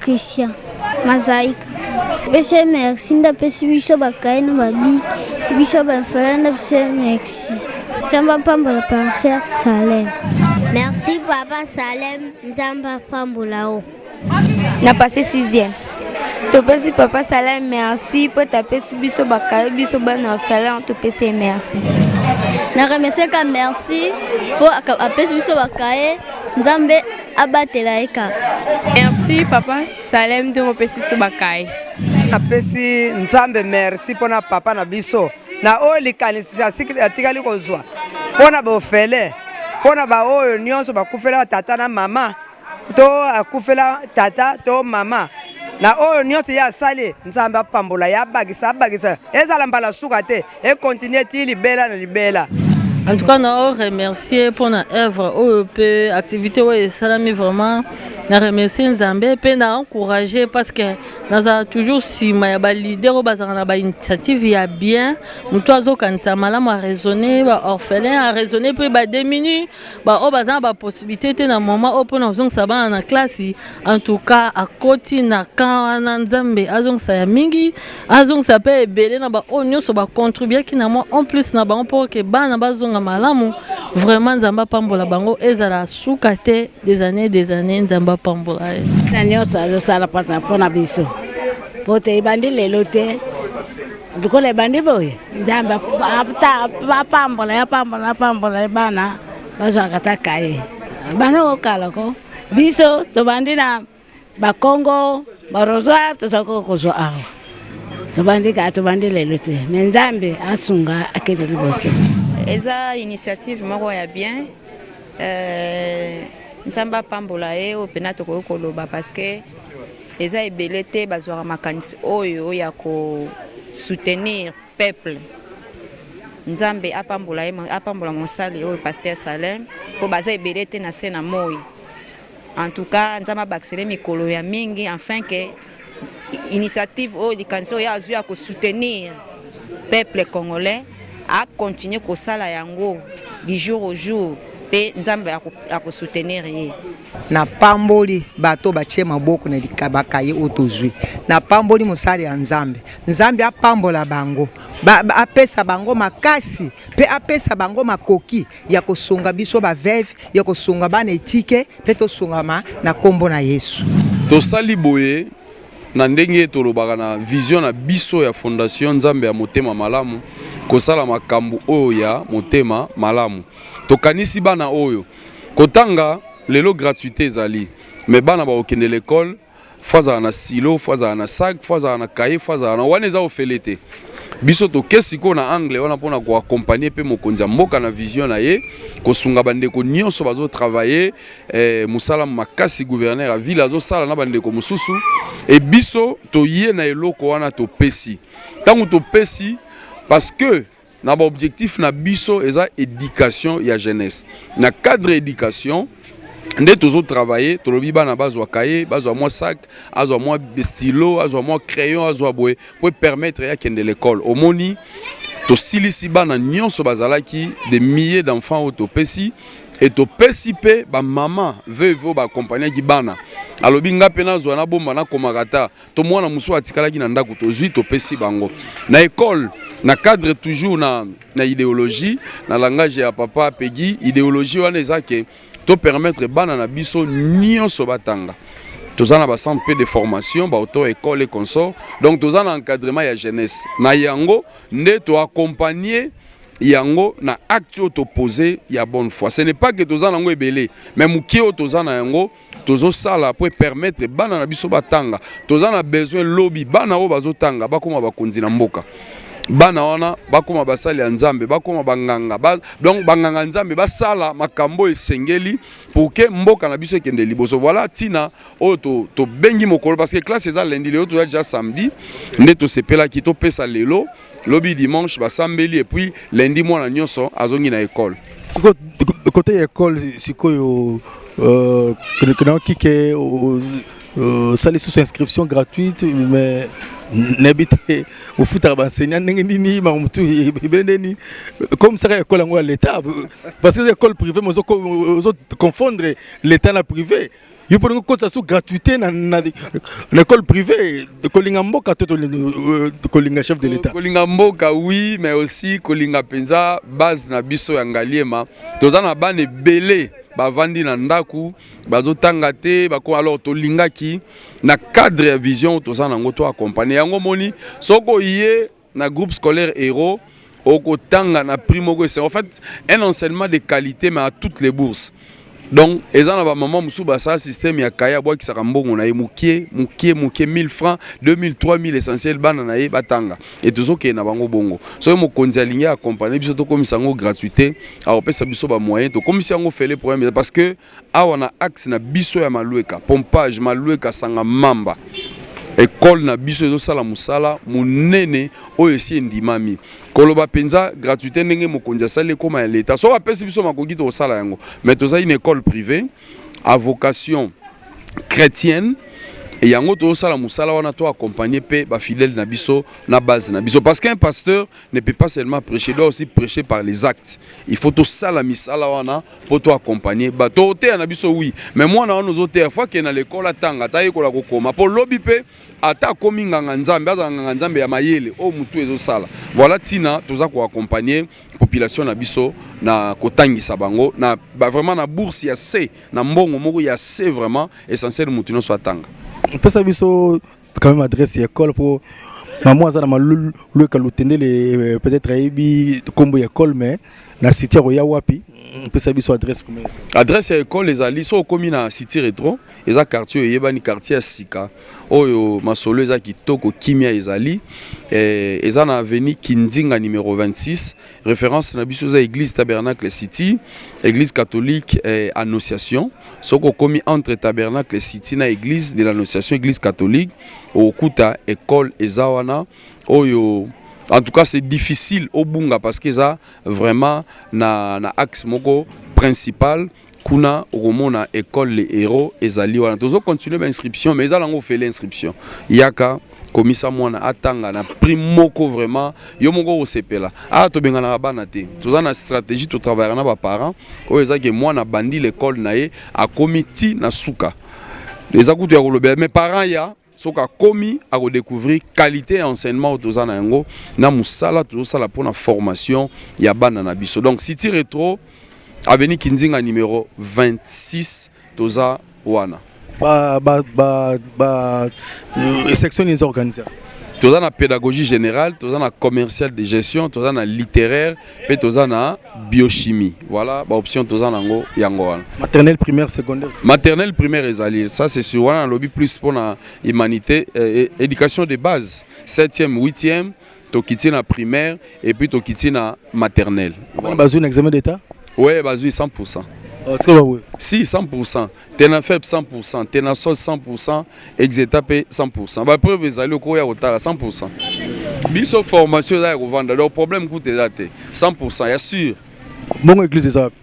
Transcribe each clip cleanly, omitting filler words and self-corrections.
Christian Mazaika. Pesi ye merci nde apesi biso bakaye na babi biso bainferieur nde apesi ye merci. Nzambe apambola pasteur Salem. Merci papa Salem, Nzambe apambola yo. Na passe sixième. Topesi papa Salem merci mpo ete apesi biso bakaye biso bana orphelin, topesi ye merci. Na remercie ka merci mpo apesi biso bakaye, Nzambe abatela ye kaka. Merci papa Salem ndenge opesi biso bakaye. Napesi Nzambe merci mpo na papa na biso na oyo likanisi atikali kozwa mpo na bofele, mpo na baoyo nyonso bakufela tata na mama to akufela tata to mama, na oyo nyonso ye asali, Nzambe apambola ye, abakisa abakisa, ezala mbala suka te, ekontinue ti libela na libela. En tout cas, na remercier pour na œuvre oyo pe activité oyo esalami. Vraiment na remercier Nzambe pe na encourager, parce que nazala toujours nsima ya baleader oyo bazalaka na bainitiative ya bien. Moto azokanisa malamu, araisonne baorphelin, araisonne mpe badémunis, baoyo baza na bapossibilité te na moment oyo mpona kozongisa bana na classe. En tout cas, akoti na camp wana, Nzambe azongisa ya mingi, azongisa mpe ebele na baoyo nyonso bacontribuaki na mwa en plus na bango mpo ke bana bazonga malamu. Vraiment, Nzambe apambola bango, ezala suka te, des années, des années, Nzambe apambola ye. Na nyonso azosala mpona biso, po te ebandi lelo te, lokola ebandi boye, Nzambe apambola, apambola, apambola bana bazwaka ta kaye. Bana kokala ko biso tobandi na bakongo barosoir, tozalaka kozwa awa, tobandi kaka, tobandi lelo te, me Nzambe asunga, akende liboso. Eza initiative moko ya bien, Nzambe apambola ye. Oyo mpena tokoki koloba, parce que eza ebele te bazwaka makanisi oyo ya kosoutenir peuple. Nzambe apambola ye, apambola mosali oyo, pasteur Salem, mpo baza ebele te na se na moi. En tout cas, Nzambe abakisele mikolo ya mingi, afin que initiative oyo, likanisi oyo azwi ya kosoutenir peuple congolais, akontinue kosala yango du jour au jour, mpe Nzambe akosoutenir ye. Napamboli bato batie maboko na bakaye oyo tozwi. Napamboli mosali ya Nzambe. Nzambe apambola bango, apesa bango makasi mpe apesa bango makoki ya kosunga biso baveuve, ya kosunga bana etike, mpe tosungama na nkombo na Yesu. Tosali boye na ndenge tolobaka na vision na biso ya fondation Nzambe ya motema malamu, kosala makambo oyo ya motema malamu. Tokanisi bana oyo kotanga lelo, gratuité ezali, mais bana bakokende l'école, faut azala na stylo, faut azala na sac, faut azala na cahier, faut azala na wana. Eza ofele te. Biso toke sikoyo na angle wana mpona koaccompagner mpe mokonzi ya mboka na vision na ye, kosunga bandeko nyonso bazotravaille mosala makasi. Gouverneur ya ville azosala na bandeko mosusu, e biso toye na eloko wana topesi. Ntango topesi, parce que na baobjectif na biso eza éducation ya jeunesse. Na cadre éducation nde tozotravaille. Tolobi bana bazwa cahier, bazwa mwa sac, azwa mwa stylo, azwa mwa crayon, azwa boye po permettre ya kende l'école. Omoni, tosilisi bana nyonso bazalaki des milliers d'enfants oyo topesi. E topesi mpe bamama veuve oyo baaccompagnaki bana. Alobi: "Nga mpe nazwa, nabomba, nakomaka ta to mwana mosusu atikalaki na ndako." Tozwi, topesi bango na école, na cadre toujours na idéologie, na langage ya papa Pegi. Idéologie wana eza ke topermettre bana na biso nyonso batanga. Toza na bacentre mpe de formation, baauto école et consort. Donc toza na encadrement ya jeunesse na yango nde toaccompagne yango na acte oyo topose ya bonne foi. Ce n'est pas que toza nango ebele, mais moke oyo toza na yango, tozosala po permettre bana na biso batanga. Toza na besoin lobi bana oyo bazotanga bakóma bakonzi na mboka, bana wana bakóma basali ya Nzambe, bakóma banganga donc banganga Nzambe, basala makambo esengeli pour que mboka na biso ekende liboso. Voilà ntina oyo tobengi mokolo, parce que classe eza lundi, lelo toza déjà samedi. Nde tosepelaki topesa lelo, lobi dimanche basambeli, et puis lundi mwana nyonso azongi na école. Sikoyo côté ya école sikoyo, nayoki ke osali susu inscription gratuite, mais nayebi te ofutaka baenseignant ndenge nini, makambo tu ebele ndeni comme saka école yango ya l'État, parce que eza école privée, mais ozo confondre l'État na privé. Yo mpo olingi okotisa su gratuité na, na, na école privée. Kolinga mboka to kolinga chef de l'État? Kolinga mboka, oui, mais aussi kolinga mpenza base na biso ya Ngaliema. Toza na bana ebele bavandi na ndako, bazotanga te bako. Alors tolingaki na cadre ya vision toza nango to accompagner yango. Moni, soki oye na groupe scolaire Héros, okotanga na prix moko, c'est en fait un enseignement de qualité, mais à toutes les bourses. Donc eza na bamama mosusu basala système ya kaya, abwakisaka mbongo na ye mokie mokie mokie, 1000 francs, 2000, 3000, essentiel bana na ye batanga. E tozokende na bango bongo. Soki mokonzi alingi accompagne biso, tokomisa yango gratuité, akopesa biso bamoyen, tokomisi yango ofele. Problème, parce que awa na axe na biso ya Malueka, Pompage, Malueka, Sanga Mamba, ekole na biso ezosala mosala monene oyo esi endimami. Koloba mpenza gratuité, ndenge mokonzi asali ekóma ya leta, soki apesi biso makoki, tokosala yango. Mais toza une école privée à vocation chrétienne, yango tozosala mosala wana, to accompagner mpe bafidèle na biso na base na biso, parce qu'un pasteur ne peut pas seulement prêcher, il doit aussi prêcher par les actes. Il faut tosala misala wana mpo to accompagner bato. Oteya na biso, oui, mais mwana wana ozoteya, faut akende na l'école, atanga, ata ayekola kokoma, mpo lobi mpe ata akomi nganga Nzambe, azala nganga Nzambe ya mayele oyo motu ezosala. Voilà ntina toza koaccompagner population na biso na kotangisa bango na ba, vraiment na bourse ya c na mbongo moko ya c, vraiment essentiel motu nyonso atanga. Pesa biso quand même adresse ya école, po mama aza na Malueka, Lutendele, peut-être ayebi nkombo ya école, mais na cité akoya wapi? Pesa biso adresse. Adresse ya école ezali, so okomi na Cité Rétro, eza quartier oyo eyebani, quartier ya sika oyo masolo eza kitoko, kimia ezali. Eza na avenue Kindinga numéro 26. Référence na biso eza église Tabernacle City, église catholique Annonciation. Soki okomi entre Tabernacle City na église de l'Annonciation, église catholique, okokuta école eza wana. Oyo en tout cas c'est difficile obunga, parce que eza vraiment na axe moko principal. Kuna okomona école Les Héros ezali wana. Tozocontinue bainscription, mais eza nango ofele inscription. Yaka komisa mwana atanga na prix moko vraiment yo moko okosepela. Awa tobenganaka bana te, toza na stratégie, totravaillaka na baparent oyo ezaki mwana bandi l'école na ye, akomi ti na suka, eza kutu ya kolobela. Mais parent ya soki akomi, akodécouvrir qualité ya enseignement oyo toza na yango na mosala tozosala mpona formation ya bana na biso. Donc City Rétro, avenue Kinzinga numéro 26, toza wana. Ba section nini eza organisé? Toza na pédagogie générale, toza na commercial de gestion, toza na littéraire mpe toza na biochimie. Voilà baoption toza nango, yango wana. Maternelle, primaire, secondaire? Maternelle, primaire ezali, ça c'est sûr. Wana nalobi plus mpona humanité, éducation de base, 7e, 8e, tokiti na primaire et puis tokiti na maternelle. Bana bazwi na examen d'état? Ouais, bazwi 100%. Oh, tika baboye. Si, 100%. Tenafep 100%, Tenasos 100%, Exeta mpe 100%. Bapreuve ezali, okoya kotala 100%. Biso formation eza ya kovanda, donc problème kuta eza te, 100% ya sûr. Bongo église eza wapi?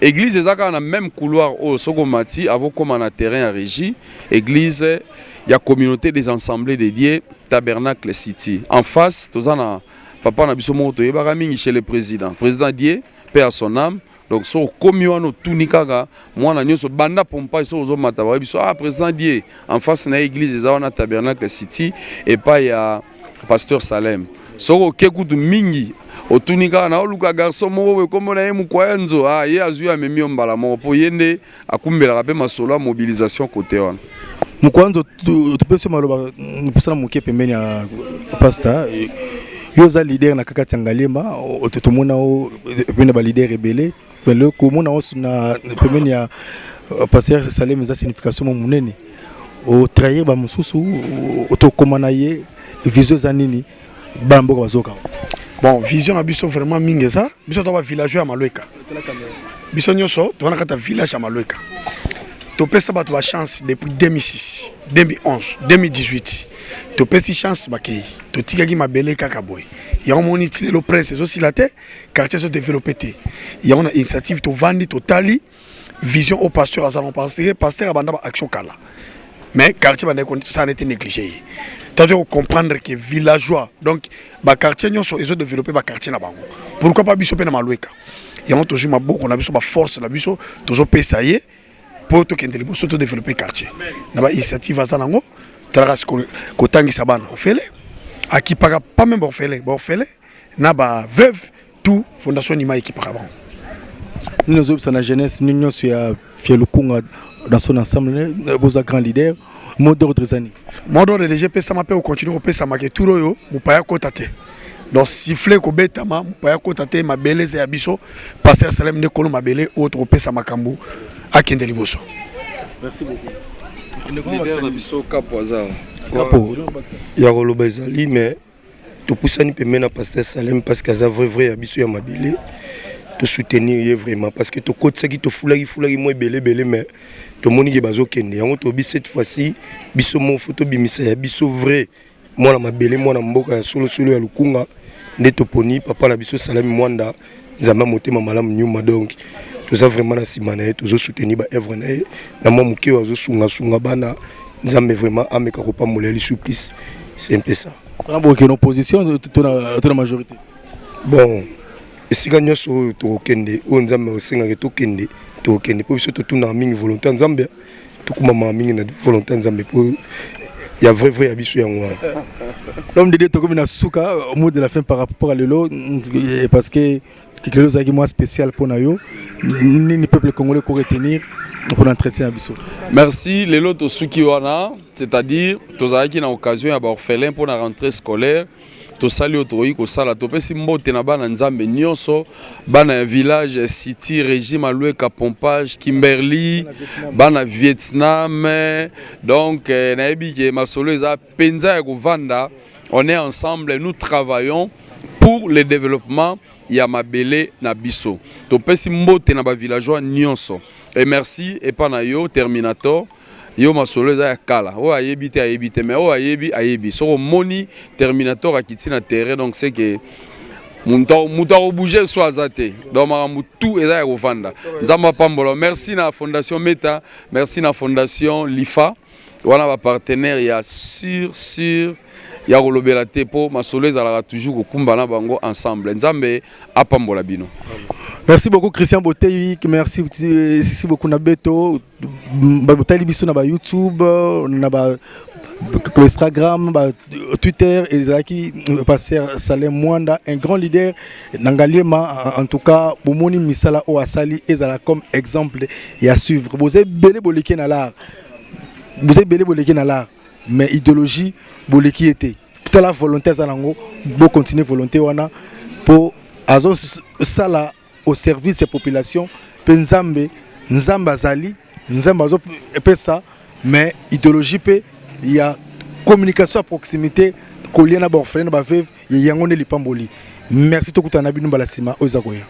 Église eza kaka na même couloir oyo soki omati avokóma na terrain ya régie, église ya Communauté des Assemblées de Dieu Tabernacle City. En face toza na papa na biso moko toyebaka mingi chez le président, président Dieu, paix à son âme. Donc so okomi wana, otuni kaka mwana nyonso banda pompage, soki ozomata, bayebi biso, ah, président Die, en face na ye église eza wana, Tabernacle City, epai ya pasteur Salem. Soki oke kutu mingi, otuni kaka na oluka garçon moko boye, kombo na ye Mokwaya Nzo, ah, ye azwi, amemi yo mbala moko, mpo ye nde akumbelaka mpe masolo ya mobilisation kote wana. Mokwanzo, topesi maloba mposana moke pembeni ya pasteur. Yo oza leader na kaka ya Ngaliema, tomona o pembeni ya baleader ebele, mais komona o na pembeni ya pasteur Salem eza signification mo monene. Otrahir bamosusu, tokóma na ye, vision eza nini? Bana mboka bazoka. Bon, vision na biso vraiment mingi eza biso to bavillageois ya Malweka. Biso nyonso toza na kati ya village ya Malweka. Topesa bato bachance depuis 2006, 2011, 2018, topesi chance, bakei, totikaki mabele kaka boye. Yango moni ti lelo prince ezosila te, quartier ezodéveloppe te. Yango na initiative tovandi, totali vision au pasteur aza, parce que pasteur abanda baaction kala, mais quartier bandaki kosala nete négligé ye. Tatu comprendre que villageois, donc baquartier nyonso ezodéveloppe baquartier na bango, pourquoi pas biso mpe na Malweka? Yango tozwi maboko na biso, baforce na biso, tozopesa ye. mpo tokende liboso todeveloppe quartier na bainitiative aza nango. Talaka sikoyo kotangisa bana ofele, akipaka pas même baorphelin, baorphelin na baveuve, tout fondation Nima ekipaka bango. Nini ozobisa na jeunesse nini nyonso ya Lukunga dans son ensemble? Boza grand leader, mot d'ordre eza nini? Mot d'ordre déjà epesama mpe ocontinue kopesama ke tour oyo mopaya kota te. Donc sifflet kobetama, mopaya kota te. Mabele eza ya biso, pasteur Salem nde kolo mabele oyo, tokopesa makambo akende liboso. Merci beaucoup. Leader na biso Kapo aza. Kapo. Ya koloba ezali, mais topusani pembeni na pasteur Salem parce que aza vrai vrai ya biso ya mabele. Tosoutenir ye vraiment parce que tokotisaki, tofulaki fulaki mwa ebele ebele, mais tomoni ke bazokende yango. Toyebi cette fois-ci biso moko tobimisa ya biso vrai mwana mabele, mwana mboka ya solosolo ya Lukunga. Nde toponi papa na biso Salami Mwanda, Nzambe ya motema malamu nyuma. Donc toza vraiment na nsima na ye, tozosoutenir baœuvre na ye na mwa moke oyo azosungasunga bana. Nzambe vraiment ameka kopambola ye lisusu plus. C'est un peu ça. Wana bokende opposition to na majorité? Bon, esika nyonso oyo tokokende, oyo Nzambe osengaka tokende, tokokende, mpo biso totunaka mingi volonté ya Nzambe, tokumamaka mingi na volonté ya Nzambe, mpo ya vrai vrai ya biso yango wana. L'homme de Dieu, tokomi na suka. Mot de la fin par rapport à lelo, parce que lelo ezalaki mwa spécial mpo na yo. Nini peuple congolais ko retenir mpona entretien ya biso? Merci. Lelo tosuki wana, c'est-à-dire tozalaki na occasion ya baorphelin mpo na rentrée scolaire. Tosali oyo tokoki kosala. Topesi mbote na bana Nzambe nyonso, bana ya village City, Régime Alweka, Pompage, Kimberly, bana Vietnam. Donc nayebi ke masolo eza mpenza ya kovanda. On est ensemble, nous travaillons pour le développement ya mabele na biso. Topesi mbote na bavillageois nyonso et merci epa na yo Terminator. Yo masolo eza ya kala, oyo ayebi te ayebi te, mais oyo ayebi ayebi. Soki omoni Terminator akiti na terrain, donc c'est que moto akobouge so aza te. Donc makambo tout eza ya kovanda. Nzambe apambola. Merci na fondation Meta, merci na fondation Lifa wana, bapartenaire ya sur sur ya kolobela te, mpo masolo ezalaka toujours kokumba na bango ensemble. Nzambe apambola bino. Merci beaucoup Christian Botei, merci, merci beaucoup na beto botali biso na ba YouTube, na ba Instagram, ba Twitter. Ezalaki pasteur Salem Mwanda, un grand leader na Ngaliema. En tout cas bomoni misala oyo asali, ezala comme exemple ya suivre. Boza ebele boleki na l'art, boza ebele boleki na l'art, mais idéologie boleki ye te. Tala volonté aza nango, bocontinue volonté wana mpo azosala au service ya population. Mpe Nzambe, Nzambe azali, Nzambe azopesa. Mais idéologie mpe ya communication ya proximité, kolia na baorphelin na baveuve, yango nde lipamboli. Merci, tokutana na bino mbala nsima oyo eza koya.